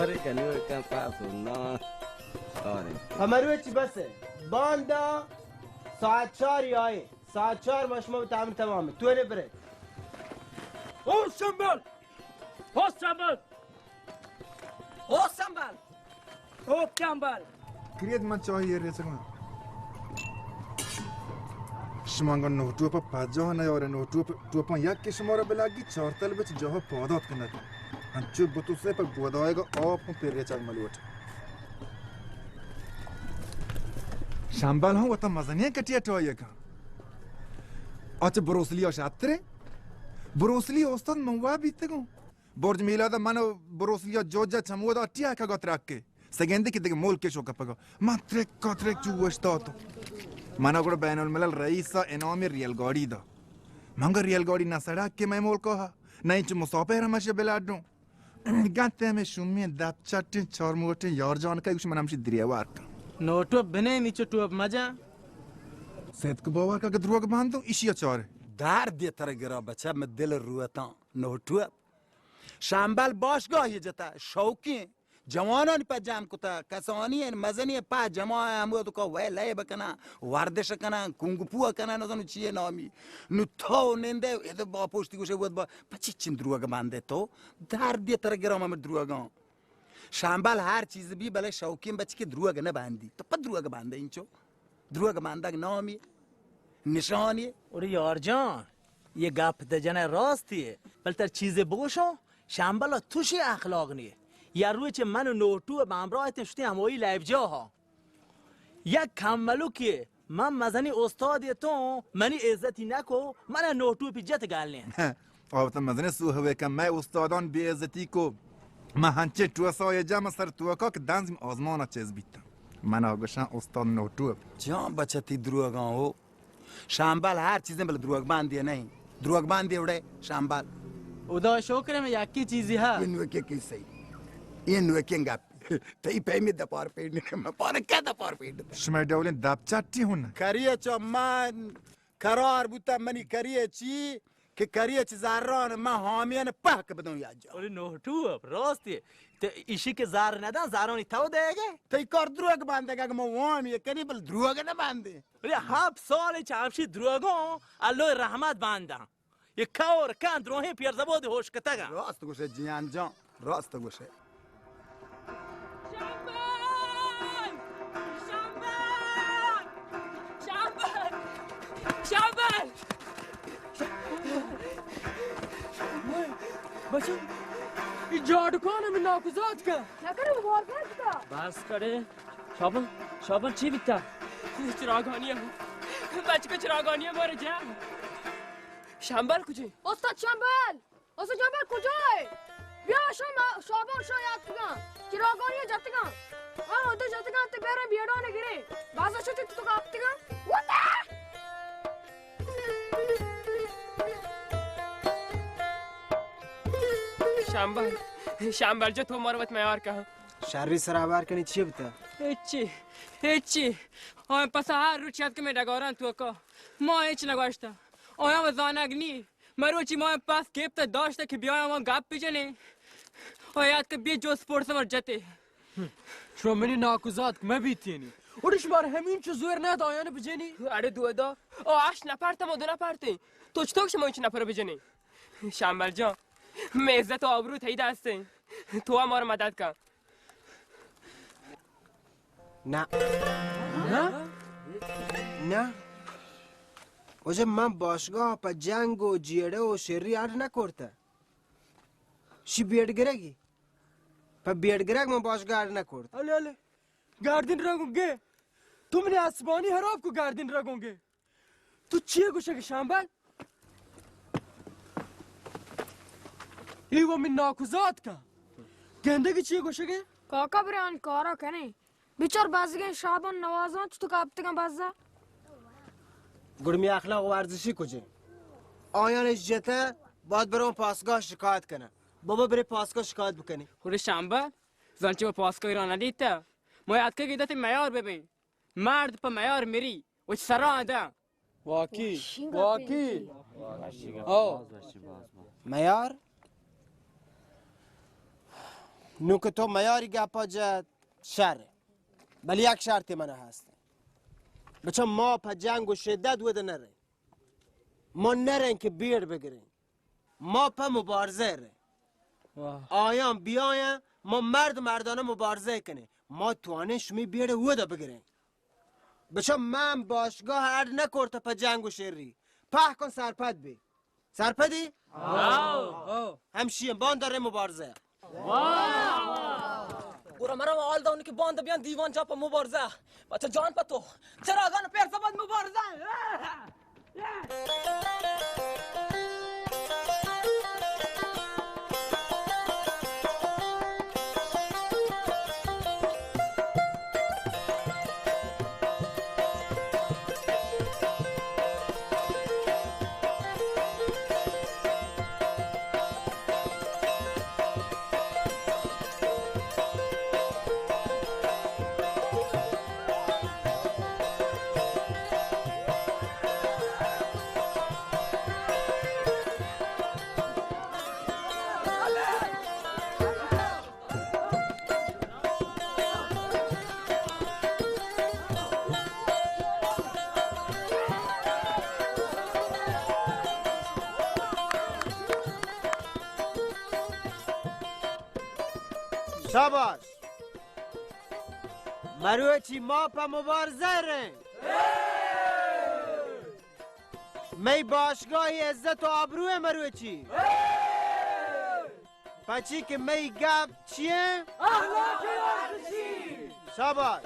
ارے کنی کن پاس نا. آره. ہمروچی بس. باندا ساعت چار آئے. ساعت چار ما شما تعمیر تمام. تو نے برے. او شمبل! او شمبل! او شمبل! او شمبل! کرید من چاہی ریچگاں. شما انگا نوٹوپ پجاہ نیارے، نوٹوپ، ٹوپاں یک کہ شما را بلاگی، چار تل بچ جاہ پادات کنت. انچو بتوسے پہ گودائیگا آپ ہم پر ریچگ ملوٹ. شمبل ہم وتا مزنیں کٹیا ٹائی کن. آ چہ بروسلی ء شتریں. بروسلی استاد من وا بیتگوں. برج میلاد ء من و بروسلی ء جوجہ چمودا ٹیا کگا ترکے. سگندے کہ دگہ ملک شو کپگا. من ترک کا ترک چو وشتاتوں. من گڑا بین الملل رئیس ء انعام ریل گاڑی دا. من گڑا ریل گاڑی نہ سڑک کہ مئے ملک ء نہ انچو مسافر ہمش بلاڈوں. گنت ہمے شومیں دپ چٹیں چارموٹیں یار جان کئی گوش من ہمشی دریوار کن. نوٹو بنے نیچو ٹوپ مجا. سید کو باور کا کہ دروگ باندو ایشی چارے. دار دے تر گرا بچہ میں دل روتاں. نوٹو شامبل باشگاہ یہ جتا شوقیں جوانانی پہ جام کتا، کسانی ان مزنی پہ جماع ہمود کو وے لے بکنا، ورزش کنا، کنگ پو کنا، نزانو چیے نامی. نو تو نندے اد با پوشتی گوشے بود با پچی چین دروگ باندے تو. دار دے تر گرام ہم دروگاں. شامبل ہر چیز بی بلے شوقین بچ کے دروگ نہ باندی. تو پہ دروگ باندے انچو. دروگ باندگ نامی نشانی. اوری یار جان، یہ گپ دے جنے راستی ہے. بل تر چیزے بگوشو، شامبل توشی اخلاق نیے. یا روچ من و نوٹو بامرایت شتی ہموئی لیب جاہا. یک کم ملوکے، من مزنی استادے تو منی عزتی نکو، من نوٹو پی جت گالنے. آ وتا مزنی سوہ وے کن مئے استادان بے عزتی کو. من ہنچے ٹوسا یہ جا من سر توکا کہ دنز آزمان چیز بیتا. من آ گوشاں استاد نوٹو. جان بچتی دروگاں ہو. شامبل ہر چیزیں بل دروگ باندی نہیں. دروگ باندی اڑے شامبل. خدا شکر میں یکی چیزی ہا. یہ نوکے کیسے؟ یہ نوکے گپ. تئی پیمی دپار پیڑ نہ، من پارا کیا دپار پیڑ نہ؟ شمئے ڈولیں دپ چٹی ہن. کریے چو من قرار بوتا منی کریے چی کہ کریے چی زران من حامیان پہک بدوں یا جا. اوری نوٹو اب راستی. تے ایشی کہ زار ندان، زارانی تو دے گے؟ تئی کار دروگ باندے گا کہ من وام یہ کنی بل دروگ نہ باندے. اوری ہفت سال چامشی دروگوں اللہ رحمت باندان. یہ کور کن دروہیں پیر زبود ہوش کتگا. راست گوشے جیان جان، راست گوشے. شمبل! شمبل! شمبل! شمبل! بچو، یہ جاڑکان ہمیں ناکوزات کا. نہ کرے، وہ بہت بات کا. بس کرے. شابن، شابن چی بیتا؟ چراگانی ہم. بچ کو چراگانی ہم مر جا. شمبل کجے؟ استاد شمبل! استاد شمبل کجائے؟ بیا شام، شابان شاہ یاد کن. چراگانی جتگاں. ہاں، تو جتگاں، تو بیرے بیڑانے گرے. بازا شتی تو کاپتگاں. وتا! شمبل، شمبل جو تو مروت میار کہاں. شری سرا بار کنی چی بتا؟ ہچی، ہچی. آن پس ہر روچ یاد کہ میں ڈگاران تو کا. ما ہچ نگوشتا. آیا و زانگ نی. مروچی ما پس گپت داشت کہ بیایم و گپ بجنیں. و یاد کہ بی جوس پرس مر جتے. شما منی ناکوزات مہ بیتینی. اوڑی شمار ہمین چو زور نہ دایان بجنی. اڑے دو دا. او آش نپرتم و دو نپرتیں. تو چطور شما چ نپر بجنی؟ شمبل جان، میں عزت و آبرو تئی دستیں. تو ہمار مدد کن. نہ. نہ؟ نہ. واجہ من باشگاہ پہ جنگ و جیڑہ و شری اڈ نہ کرتہ. شی بیڑ گرگی. پہ بیڑ گرگ من باشگاہ اڈ نہ کرت. الے، الے. گردن رگوں گے. تو منی آسمانی حراب کو گردن رگوں گے. تو چی گوشگ شمبل؟ ای و من ناکوزات کا. گندگی چی گوشگ؟ کاکا برے آن کارا کنے. بچار بزگیں شابان نوازاں چتو کپتگاں بزا. گڑ می اخلاق ورزشی کجے؟ آیان اش جتہ، باید برو پاسگاہ شکایت کنہ. بابا برے پاسگاہ شکایت بکنی. خود شمبل، زانچہ و پاسگاہ را ندیتہ. ما یاد کہ گیدت میار ببین. مرد پہ میار مری. و سرا داں. واقعی، واقعی. او. میار؟ نوں کہ تو میاری گپا جت، شر. بلے یک شرطے من ءَ ہست. بچا ما پہ جنگ و شدت ودا نریں. ما نریں کہ بیڑ بگریں. ما پہ مبارزہ ریں. واہ. آیاں بیایاں، ما مرد مردانہ مبارزہ کنیں. ما توانیں شمی بیڑ ودا بگریں. بچا من باشگاہ اڈ نکرتہ پہ جنگ و شری. پہکن سرپد بی. سرپدی؟ ہاو. ہمشی بان در مبارزہ. واہ. گورا مرا حال داون کہ باند بیان دیوان جا پہ مبارزہ. بچہ جان پہ تو. چراغان پیر زبان مبارزہ. شاباش. مروچی ما پہ مبارزہ ریں. مئی باشگاہی عزت و آبروئے مروچی. پچی کہ مئی گپ چیئے؟ اخلاق ورزشی. شاباش.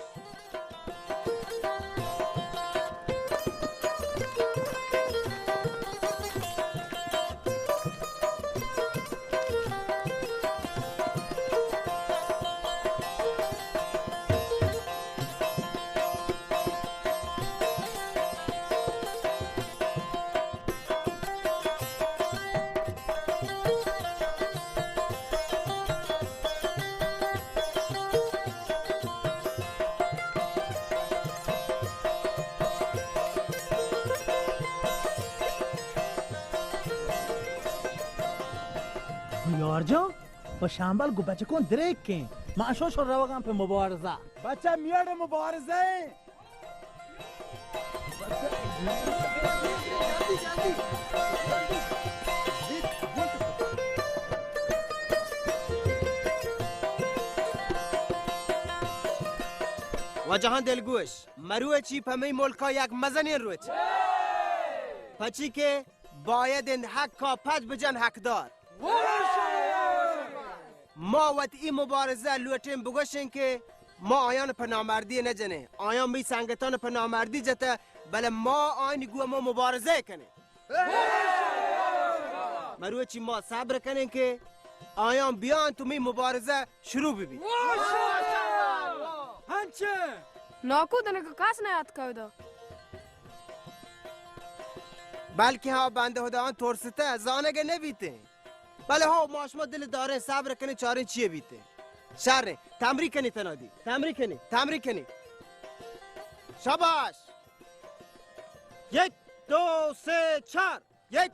یار جان، پہ شامبل گوں بچکاں دریک کن. ما شو شو روگاں پہ مبارزہ. بچہ میڑ مبارزہ. واجہاں دلگوش، مروچی پہ مئی ملکا یک مزنیں روچ. پچی کہ باید انت حقا پد بجن حقدار. ما وت ای مبارزہ لوٹیں بگوشیں کہ ما آیان پہ نامردی نہ جنیں، آیان مئی سنگتان پہ نامردی جتہ، بلے ما آیانی گوں ما مبارزہ کنیں. مروچی ما صبر کنیں کہ آیان بیان تو مئی مبارزہ شروع بہ بیت. انچیں. ناکو دنکہ کس نیاتکہ ادا. بلکہ ہاں بندہ خدا آن ترستہ زانگ نہ بیتیں. بلے ہو، ما شما دل داریں، صبر کنیں، چاریں چیے بیتیں. شریں، تمری کنیں تنادی، تمری کنیں، تمری کنیں. شاباش. یک، دو، سے، چار. یک.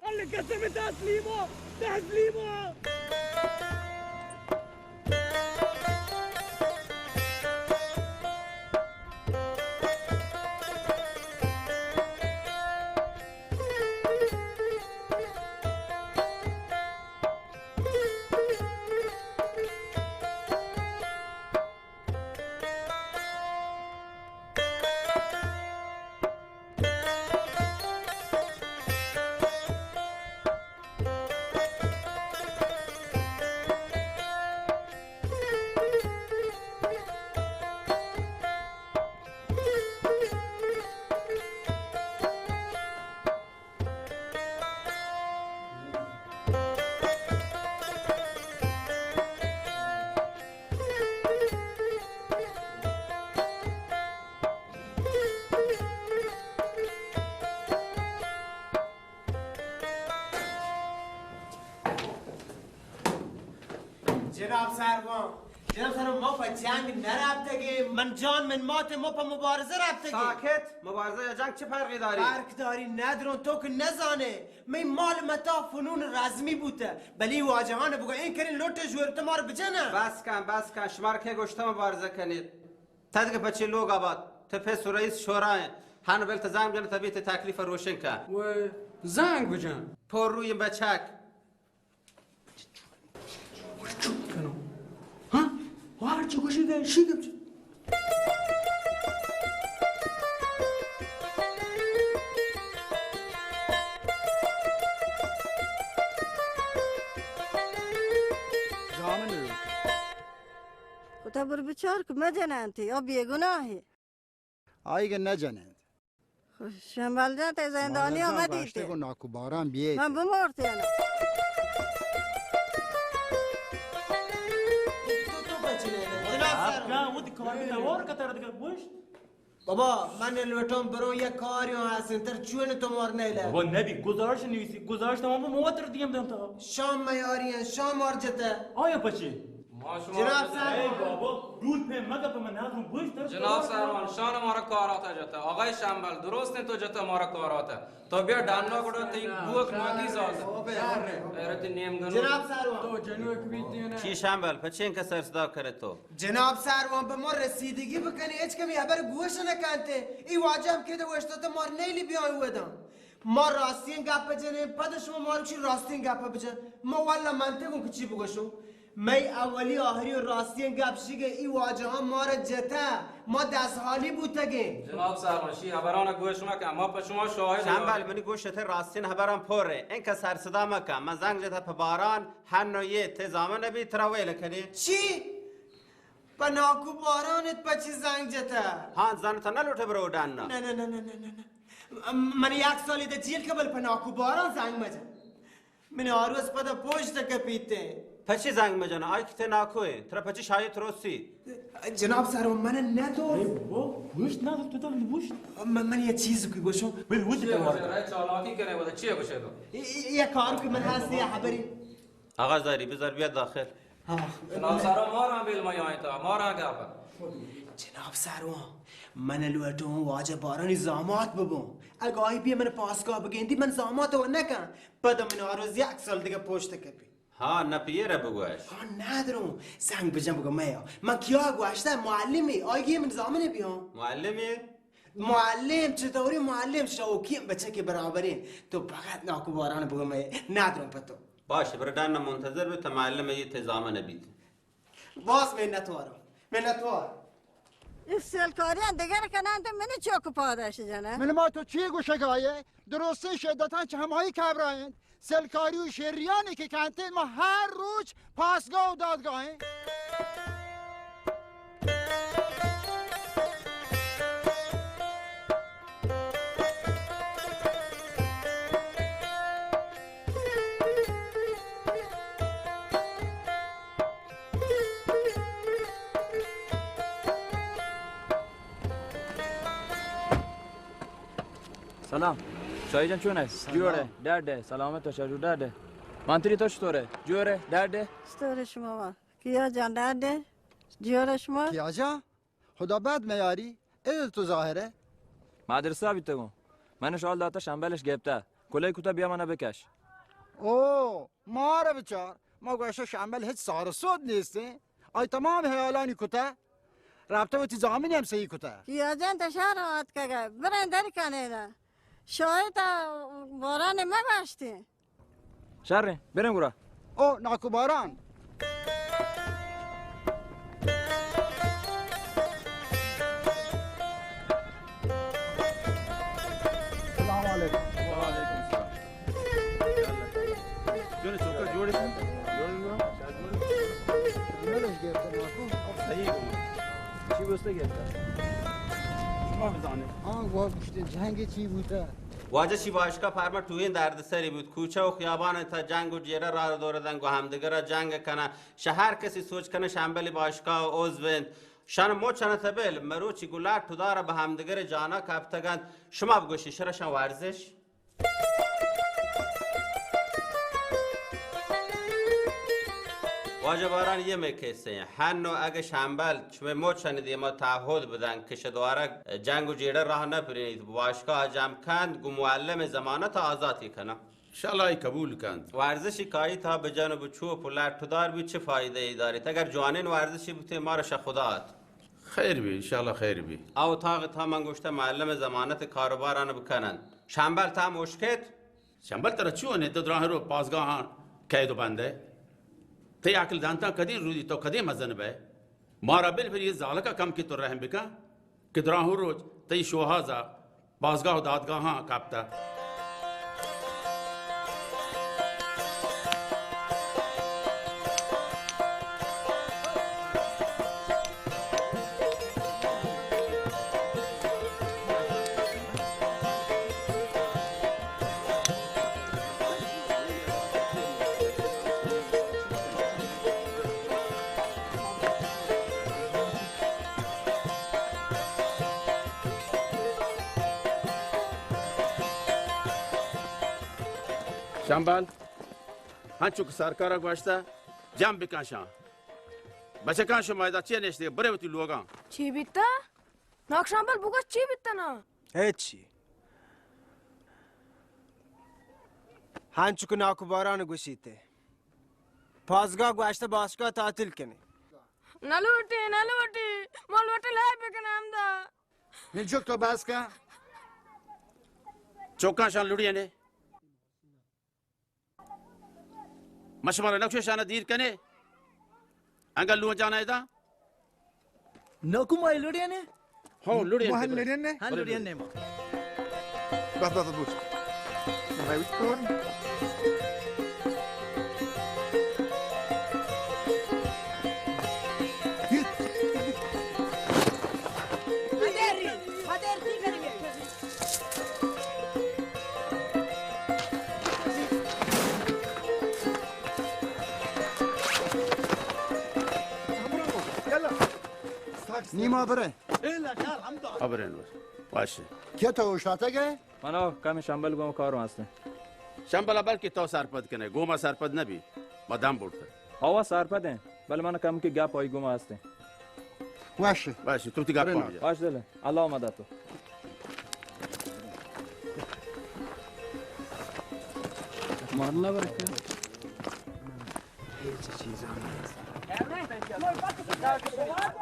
اللہ قسم، تسلیم آں، تسلیم آں۔ جناب سروان، جناب سروان، ما پہ جنگ نہ رپتگیں۔ من جان، من مات، ما پہ مبارزہ رپتگیں۔ ساکت! مبارزہ یا جنگ چہ فرقے داری؟ فرق داری ندرون، تو کہ نزانے۔ مئی مال متا فنون رزمی بوتہ، بلی واجہان بگو این کرین لوٹ جوئر تو مار بجنہ۔ بس کن، بس کن، شمار کے گوشتہ مبارزہ کنید؟ تدگہ پچے لوگ آباد، تہ پس و رئیس شورا ہیں۔ ہن بل تہ زنگ بجن، تبی تہ تکلیف روشن کن۔ و زنگ بجن۔ پور روی بچک۔ چپ کنو۔ ہاں؟ وار چی گوشی گئے، شی گپ چی؟ زامن۔ کتا بر بچار کہ مجننتی، او بیگناہی۔ آئی کہ نہ جننت۔ شمبل جان، تئی زندانی آمدی تے۔ گوشتے کو ناکو باران بیئے۔ من بمورتے نا۔ جناب سر۔ آپ کہاں وہ دکھا کے اور قطر دکھا گوشت؟ بابا، من لوٹوں برو یک کاریوں ہستیں، تر چون تو مار نیلہ۔ بابا، نبی، گزارش نویسی، گزارش تمام موتر دیم دنتا۔ شام میاری ہیں، شام اور جتہ۔ آیا پچے؟ جناب سروان۔ اے بابا، دود پہ مگا پہ من نادروں گوشت تر۔ جناب سروان، شان مارا کار آتا جتا۔ آقای شمبل، درست ہیں تو جتا مارا کار آتا۔ تو بیا ڈانا گڑا تئی بوک ماگی زاز۔ غیرت نیم گنو۔ جناب سروان۔ تو جنوک بیتی نا۔ چی شمبل، پچین کا سر صدا کرے تو؟ جناب سروان، پہ ما رسیدگی بکنی، ہچ کمی خبر گوش نہ کنتے۔ ای واجہ ہم کہ تو گوشتا تو مار نیلی بیان وداں۔ ما راستیں گپ جنیں، پد شما مارا چی راستیں گپ بجن۔ ما واللہ منطقوں کہ چی بگوشوں۔ مئی اولی آخری و راستیں گپ شگے ای واجہاں مارا جتہ، ما دست حالی بوتگیں۔ جناب سروان، شی حبران گوش مکن، ما پہ شما شاہد شمبل، منی گوش تہ راستیں حبران پر ہے۔ انکا سر صدا مکن، من زنگ جتہ پہ باران، ہنو یہ تے زامن بھی ترا ویل کنے۔ چی؟ پہ ناکو باران ات پہ چی زنگ جتہ؟ ہاں، زن تہ نہ لوٹے برو ڈن۔ نہ، نہ، نہ۔ من یک سالی دہ جیل کبل پہ ناکو باران زنگ مجن۔ من آروس پدا پوشت کپیتے۔ پچی زنگ مجن، آئی کہ تے ناکو ہے، ترا پچی شاہی تروسی۔ جناب سروان، من نہ تو۔ اے بابا، گوشت نہ تو، تو نہ گوشت۔ من، من یہ چیز کی گوشوں۔ بل وجہ تو مار۔ چالاکی کرے، وہ چیے گوشے تو؟ یہ، یہ، یہ کار کہ من ہستی، یہ خبری۔ آقا زاری، بذار بیا داخل۔ ہاں۔ جناب سروان، مارا بیل ما یائیں تا، مارا گپ۔ جناب سروان، من لوٹوں واجہ بارانی زامات ببوں۔ اگہ آئی بیا من پاسگاہ بگندی، من زامات و نکن۔ پدا من آروز یک سال دیگہ پوشت کپی۔ ہاں، نہ پیرہ بگوش۔ ہاں، ندروں۔ زنگ بجن بگو میا۔ من کیا گوشتہ معلمی، آئی من زامنے بیاں۔ معلمی؟ معلم چطوری معلم؟ شوقی بچہ کے برابریں۔ تو فقط ناکو باران بگو میا۔ ندروں پتو۔ باش، برا ڈن منتظر بے، تا معلم یہ تے زامن بیت۔ باز منتوارم، منتوار۔ اے سیلکاریاں دگر کنن تو منی چوک پاداش جنن۔ من ما تو چی گوشگ آئے؟ درستیں شدتاں چہ ہمائی کبرا انت۔ سیلکاری و شریانی کہ کنت، ما ہر روچ پاسگاہ و دادگاہ ہیں۔ سلام۔ شاہی جان چون ئے؟ سلام۔ جوڑ ئے؟ ڈڈ ئے؟ سلامت ئے شاہ جو، ڈڈ ئے۔ منتری تو چطور ئے؟ جوڑ ئے؟ ڈڈ ئے؟ چطور ئے شما وا؟ کیا جان ڈڈ ئے؟ جوڑ ئے شما؟ کیا جان؟ خدا بد میاری، اے تو ظاہر ئے۔ مدرسہ بیتگوں۔ من شال داتا شمبلش گپتا۔ کلئی کتا بیا منا بکش۔ او، مارا بچار۔ ما گوشا شمبل ہچ سار و سود نیستیں۔ آئی تمام حیالانی کتا۔ رابطہ وتی زامنی ہم صحیح کتا۔ کیا جان تا شہر آتکگا۔ بریں در کنے دا۔ شاہی تا باران مباشتیں۔ شر ایں، بریں گڑا۔ او ناکو باران۔ السلام علیکم۔ وعلیکم السلام۔ جوڑ ئے چوکا، جوڑ ئے؟ جوڑ ئے؟ صحیح ہو۔ چی بستے گپتا؟ شما بزانے۔ ہاں، گوا گوشتے جنگ چی بوتا؟ واجہ چی باشکا پرما ٹوئیں دردسری بوت۔ کوچہ و خیابان تا جنگ و جیڑہ را دور دن گو ہمدگرا جنگ کنن۔ شہ ہر کسی سوچ کنن شمبلی باشکا عضو انت۔ شان مچ انت بل مروچی گلات ٹدار بہ ہمدگر جانا کپتگنت۔ شما بگوشی شرشان ورزش؟ واجہ باران، یہ مئے کسہ ایں۔ ہنو اگہ شمبل شمئے مچ انت دیما تعہد بدن کہ شہ دوارگ جنگ و جیڑہ راہ نہ پرینیت، باشگاہ جم کنت، گوں معلم ضمانت آزاتی کنن۔ انشاءاللہ آئی قبول کنت۔ ورزشی کائی تا بجن و بچوپ و لٹ و دار بیت چہ فائدہ ای داریت؟ اگر جوانین ورزشی بوتیں مارا شہ خدا ات۔ خیر بی، انشاءاللہ خیر بی۔ او اتاق تا من گوشتہ معلم ضمانت کاروباران بکنن۔ شمبل تا مشکت؟ شمبل ترا چون انت؟ تو دراہیں رو پاسگاہاں قید و بند ئے۔ تئی عقل دانتاں کدی رودی، تو کدی مزن بئے؟ مارا بل بری زالکا کم کہ تو رحم بکن۔ کہ دراہوں روچ تئی شوہاز ء پاسگاہ و دادگاہاں کپتہ۔ شمبل، ہنچو کہ سرکار ء گوشتہ، جم بکن شان۔ بچکاں، شما ادا چے نشتگ؟ برے وتی لوگاں۔ چی بیتہ؟ ناکو شمبل، بگوش چی بیتہ نا؟ ہچی۔ ہنچو کہ ناکو باران گوشیت، پاسگاہ گوشتہ باشگاہ تعطیل کنی۔ نہ لوٹی، نہ لوٹی، ما لوٹی لائب بکن ہمدا۔ نی چک تو بس کن۔ چکاں شان لڑینے۔ ما شمارا نقش شانہ دیر کنے۔ انگا لوہ جانا ادا۔ ناکو ما لڑینے؟ ہو، لڑینے۔ ما لڑینے؟ ہاں، لڑینے ما۔ بس، بس، بس۔ نیما برے۔ ابرین بس۔ باشه۔ کیا تو اوشاتگ ئے؟ من ء کمے شمبل گوں کاروں ہستیں۔ شمبل ء بلکہ تو سرپد کنے، گوں ما سرپد نہ بی، ما دم برتہ۔ ہوا سرپد ہیں، بلے من کم کہ گپ آئی گوں ما ہستیں۔ وش۔ وش، تو تی گپ آئی۔ وش دل، اللہ مدد تو۔ مارنا برکہ۔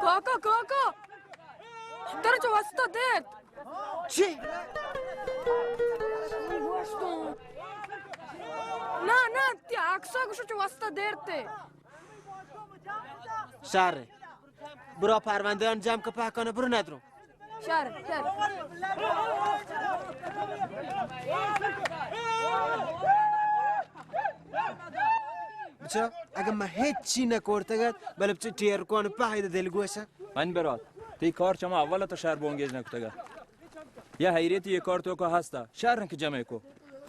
کاکا، کاکا، ترا چہ واسطہ دیت۔ چی؟ نہ، نہ، تی عکسا گوشو چہ واسطہ دیرتے۔ شر۔ برو پروندہان جم کہ پہکانہ، برو ندرو۔ شر، شر۔ بچا، اگہ من ہچی نہ کرتگ ات، بلے بچا ٹیرکوان پہ ایدہ دلگوش ات۔ من برات، تی کار چما اول تو شر بونگیج نہ کتگ ات۔ یا حیریتی یہ کار تو کا ہستا، شر انت کہ جمع کو۔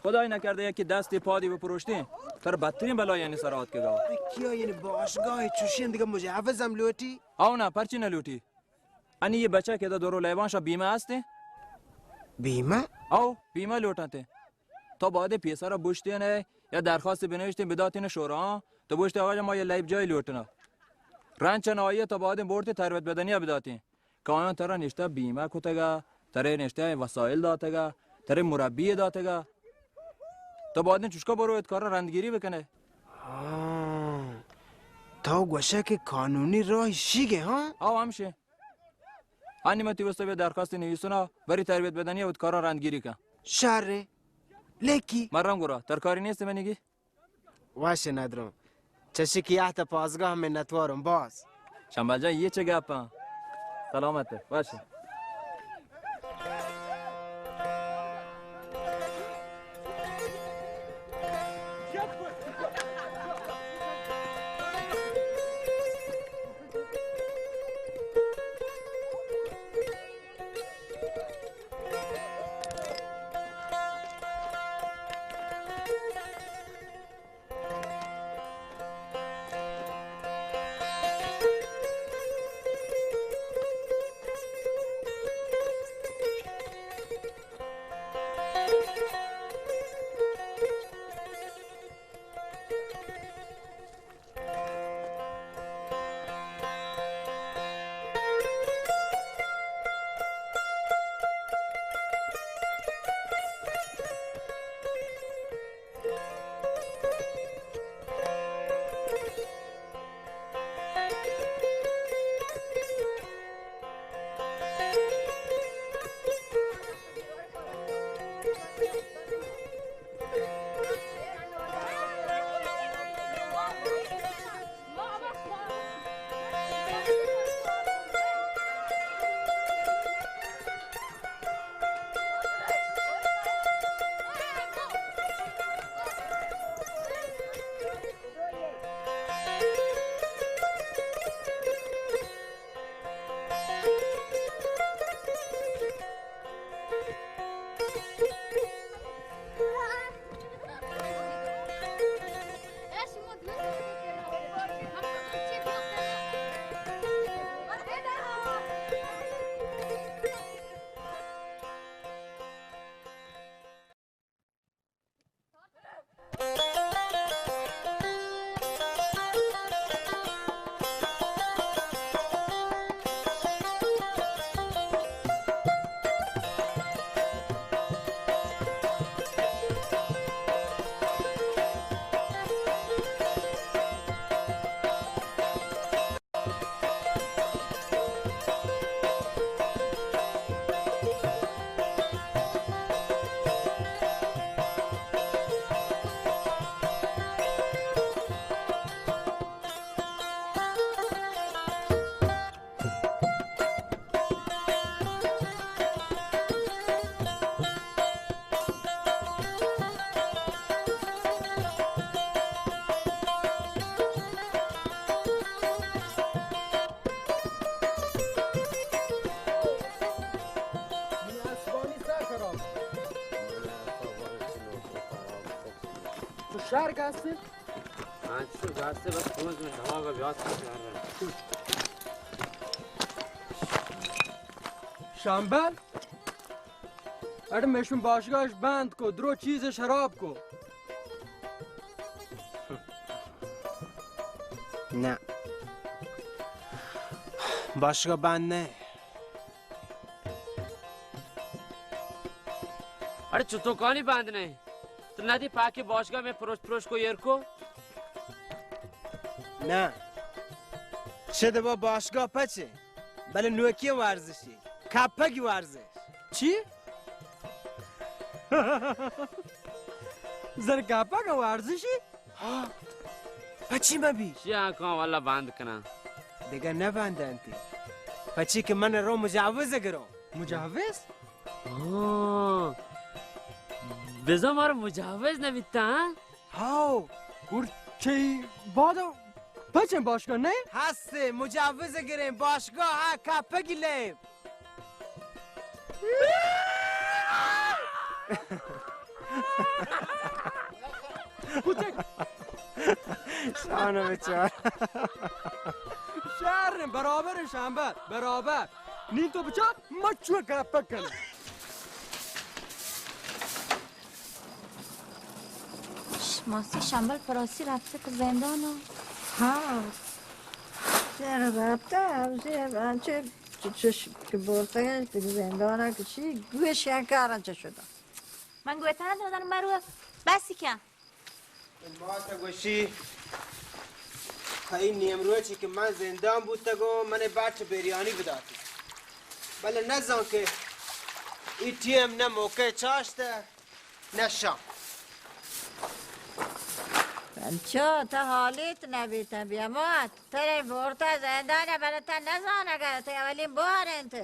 خدای نکردہ یکی دستی پادی بپروشتیں، تر بدترین بلایانی سر آتکگا۔ کیا یعنی باشگاہ چوشین دیگہ مجوز ہم لوٹی؟ او نا، پرچی نہ لوٹی؟ انی یہ بچہ کہ دا دورو لیبان شا بیمہ ہستے؟ بیمہ؟ او، بیمہ لوٹنتے۔ تو باید پیسر ءَ بوشتین ءُ یا درخواست بنوشتین بداتین شورا، تو بوشتی آقا جان ما یه لیب جای لوٹنا. رنچ نائی تو باید برتی تربیت بدنی ءَ بداتین. که آیان ترا نشته بیمه کتگه، ترا نشته وسایل داتگه، ترا مربی داتگه. تو باید چوشکا برو ات کار رندگیری بکنه. آه. تو گوشه که قانونی راه شیگه، ها؟ آو همشه. انی من تی واسطه بیا درخواست نویسونا، بری تربیت بدنی ات کارا رندگیری کن. شره. لکی. مرم گورا، ترکاری نیست منیگی؟ واشه ندرم. چشکی احت پاسگاه منتوارم باز. شمبل جان، یه چه گپن؟ سلامته، واشه. تو شهر گسته؟ انچو گسته بس پونز من دماغ بیاس کن. شمبل؟ اڑ میشون باشگاهش بند کو، درو چیز شراب کو. نه. باشگاه بند نه. اڑے چتوکانی بند نہ؟ تو نہ دی پاکی باشگاہ میں پروش پروش کو ایر کو؟ نہ. چہ دبا باشگاہ پچے، بلے نوکی ورزشی، کپگی ورزش. چی؟ زر کپگ ورزشی؟ ہاں، پچی مہ بی. چیا کاں والا بند کناں؟ دگہ نہ بند انتی. پچی کہ من رو مجاوز گرو. مجاوز؟ ہاں. بزاں مارا مجاوز نہ بیتا، ہاں؟ ہاو. گڑ چی بادو پچیں باشگاہ نہ؟ ہستے، مجاوز گریں باشگاہ، ہاں، کپگی لیب. کتک. شانو بچار. شہر نے برابر شمبل، برابر. نین تو بچار، مچو گپ کن. ماسی شمبل پراسی رفته که زندان ها؟ ها. چرا رفته؟ همزی انچه چش که برتگش به زندان ها که چی؟ گوش انکارن چه شده؟ من گوتن ندارم مرو بسی کن. مات گوشی، تا این نیمروچی که من زندان بوتگم، من بچ بریانی بداتی. بله نزان که ای ٹیم نه موقع چاشته، نه شام. انچو تا حالیت نبیتن بیامات. تره برتا زندان، بله تا نزان اگر تا اولین بار انت.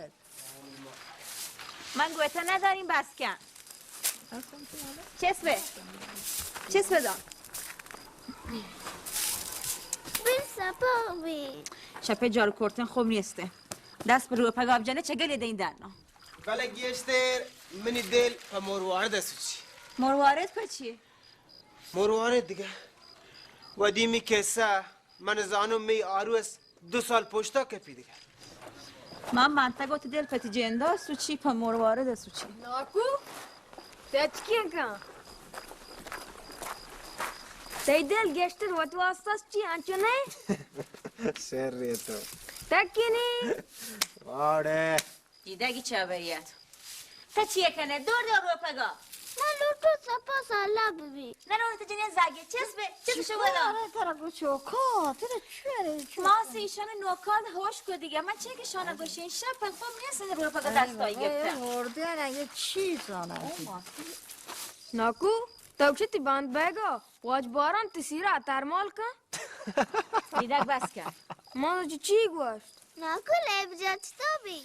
من گوته نداریم، بس کن. چس به. چس بدان. بیر سپا بی. شپه جارو کرتن خوب نیسته. دست به روپگا بجنه چه گلی دین درنا. بله گیشتر منی دل په مروارد سوچی. مروارد په چی؟ مروارد دیگه. و دیمی کسه من زانم می آروس دو سال پشتا کپی دیگه. من منتگا تو دل پتی جندا سوچی په مروارد سوچی. ناکو، تچکین کن. تئی دل گیشتر وت واسطه چی انچو نه؟ شر تو. تکینی. واڑه. دیدگی چه خبریت؟ تا چیه کنه؟ دور دور روپگا. من لوٹو سپا سالا ببی. نه نو تو جنین زاگی چس به، چس شو بلا. آره ترا گو چوکا، ترا چیه؟ ما سی شان نوکال هوش کو دیگه. من چه که شانه گوشین شب پر خو میسن روپگا دست آی گرفته. هورده نه یه چیز آنه. ناکو، تو چتی باند بیگا؟ واج باران تی سیرا ترمال کن. دیدک بس کن. ما چی گوشت؟ ناکو لیب جا چطور بی؟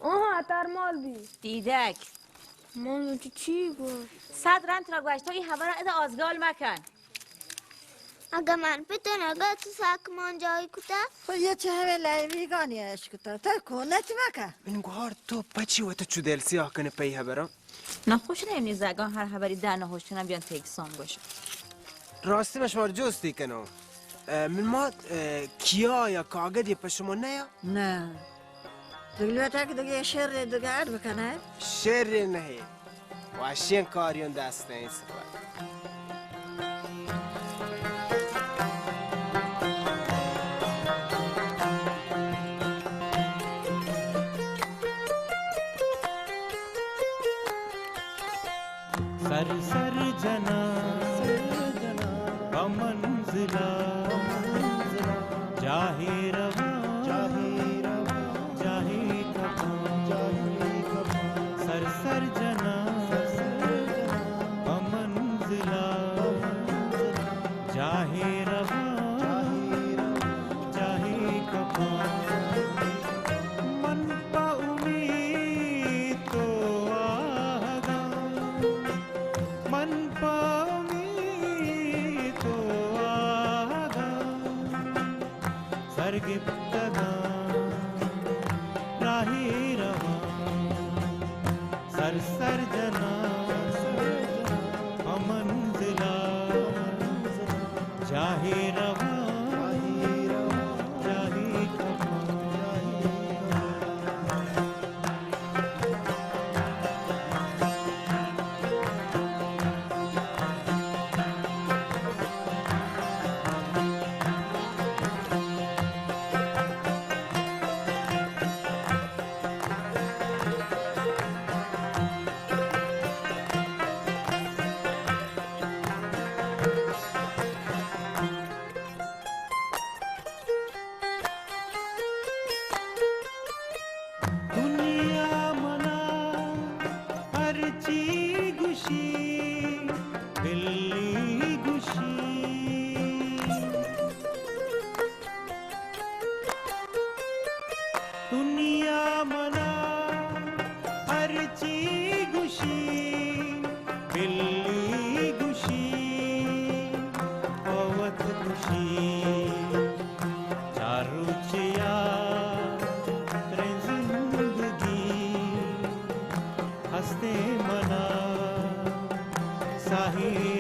آها، ترمال بی. دیدک. من تو چی گوشت؟ صد رند ترا گوشت، تو این خبر ادا آزگال مکن. اگه من پتون اگه تو ساک من جای کتا؟ خو یه چه همه لیویگانی اش کتا. تا کونت مکن. من گوار تو پچی وت چو دل سیاه کنه پی خبرم؟ ناخوش نیم نی زگان هر خبری ده ناخوش کنن بیان تیکسان گوشن. راستی من شما رو جستی کنم. اه، من ما، اه، کیا یا کاغذی په شما نیا؟ نه. دگلیو تا که دگه شر دگه اڈ بکنه؟ شر نه. واشین کاریون دست این سفر. سر سر جناں پہ منزلا، جاہے رواں جاہے کپاں، سر سر جناں پہ منزلا، جاہے رواں جاہے کپاں، من پہ امیت تو آہگاں، من پہ امیت تو آہگاں، سر گپتگاں راہے رواں، سر سر جناں پہ منزلا، جاہے رواں جاہے کپاں. دنیا منا ہرچی گوشی، بلی گوشی. دنیا منا ہرچی گوشی، بلی گوشی، پہ وت گوشی، چار روچیا تریں زندگی، ہستیں منا ساہی